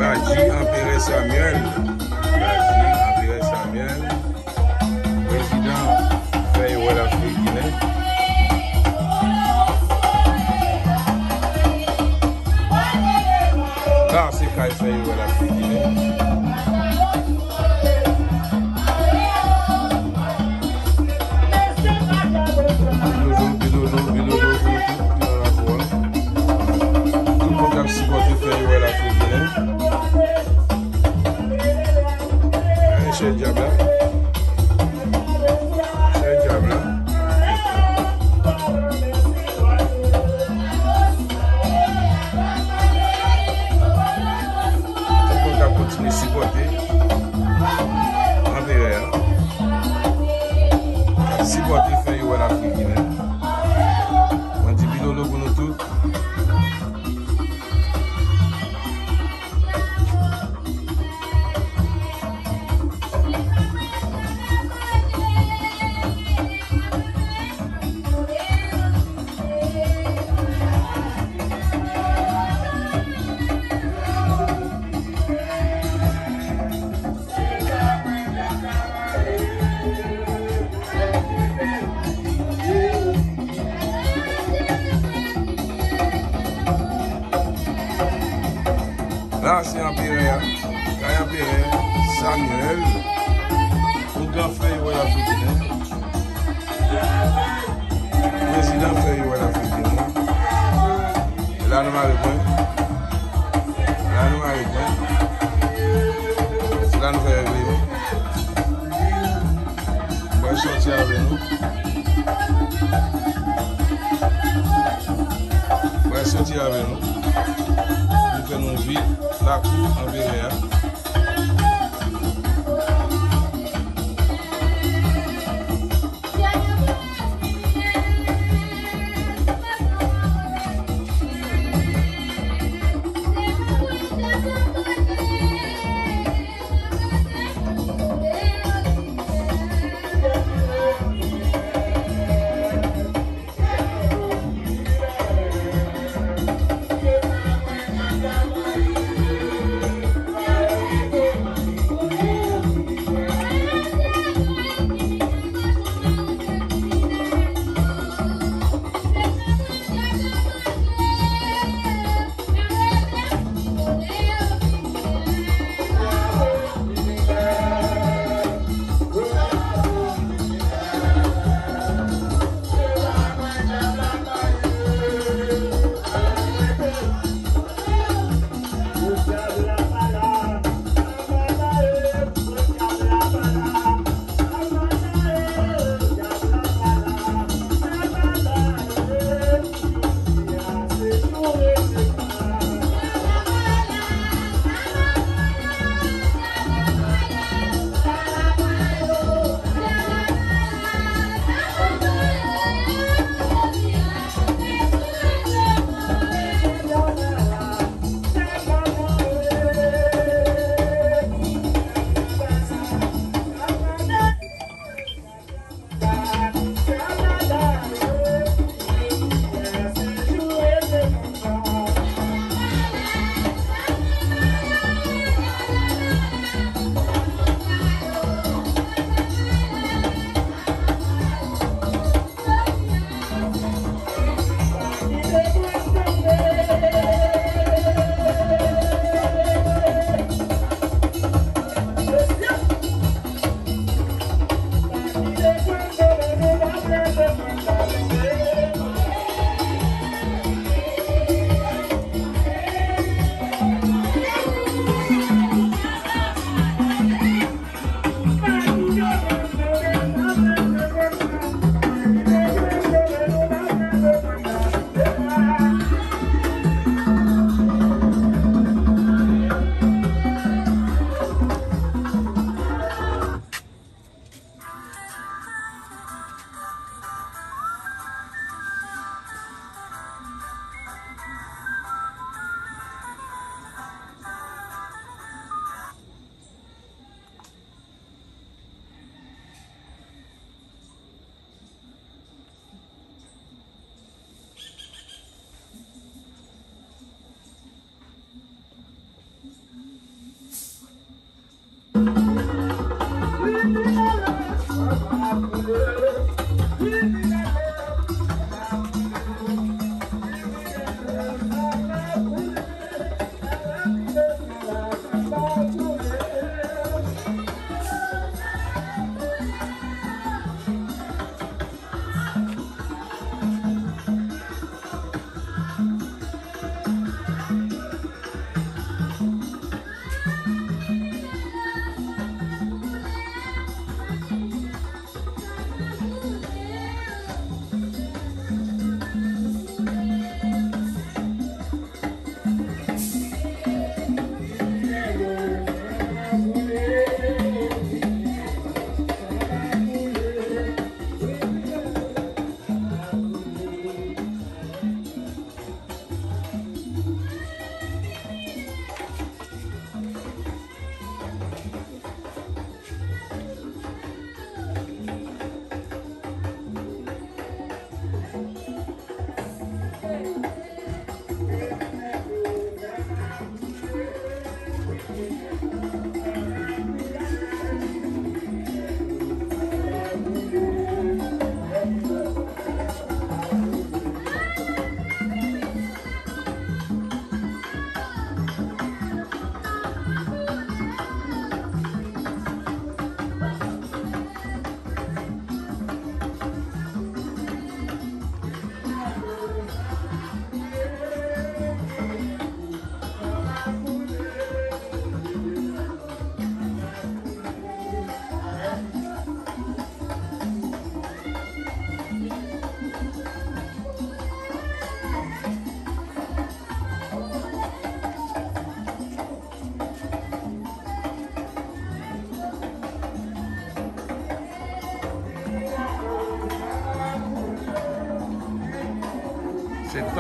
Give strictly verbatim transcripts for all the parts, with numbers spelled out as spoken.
Badji Anperè Samyèl. Badji Anperè Samyèl. Prezidan Fèy Wè Lafrik Ginen. Sa se kay Fèy Wè Lafrik Ginen. Bilolo, bilolo, bilolo, bilolo, tout, tout nan lakou a. Tout moun k ap sipòte Fèy Wè Lafrik Ginen. Ay, chèf dyab la. Chèf dyab la. Tout moun k ap kontinye sipòte Anperè a. K ap sipòte Fèy Wè Lafrik Ginen. Mwen di bilolo pou nou tout. La se anperè a, kay anperè Samyèl, ougan Fèy Wè Lafrik Ginen, prezidan Fèy Wè Lafrik Ginen. E la nou mare pwen. E la nou mare pwen. Se la nou fè règleman. Mwen sòti avè nou. Mwen sòti avè nou. Nou fè nou vit lakou anperè a.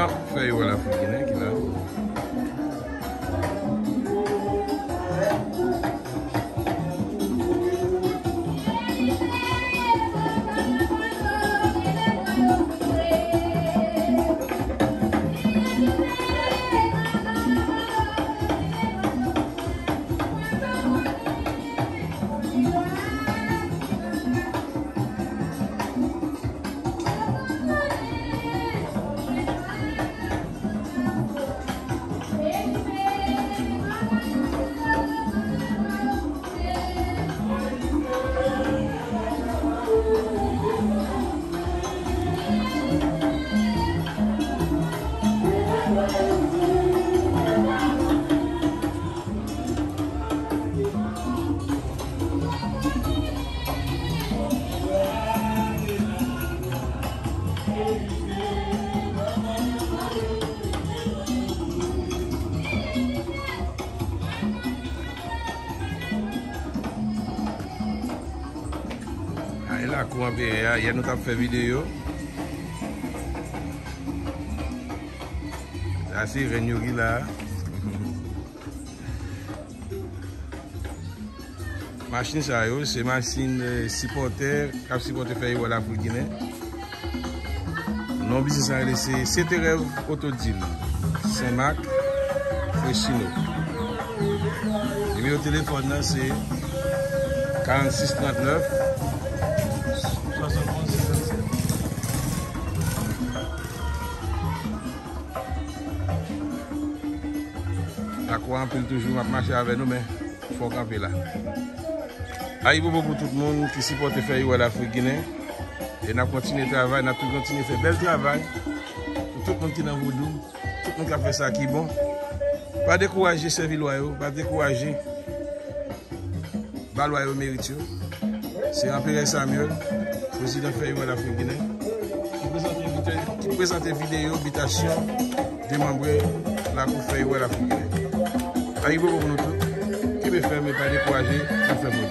Fèy wè Lafrik Ginen ki la. Ay, lakou anperè a, yè nou t ap fè videyo. Sa se rèn yo ki la. Machin sa yo, se machin, eh, sipòtè, k ap sipòte fèy wè Lafrik Ginen. Non biznis la rele se Sete Rèv Oto Dil, Senmak, Frechino. Nimewo telefòn nan se karannsis trannèf, swasannonz senkannsèt. Lakou a anpil toujou, m ap mache avè nou, men fò w kanpe la. Ayibobo pou tout moun ki sipòte fèy wè Lafrik Ginen. E n ap kontinye travay, n ap tou kontinye fè bèl travay pou tout moun ki nan vodou, tout moun k ap fè sa ki bon. Pa dekouraje sèvi lwa yo, pa dekouraje ba lwa yo merit yo. Se Anperè Samuel, prezidan fèy wè Lafrik Ginen, ki prezante vide-, ki prezante videyo bitasyon demanbre lakou fèy wè Lafrik Ginen. Ayibobo pou nou tout. Kenbe fèm e pa dekouraje, n ap fè bon.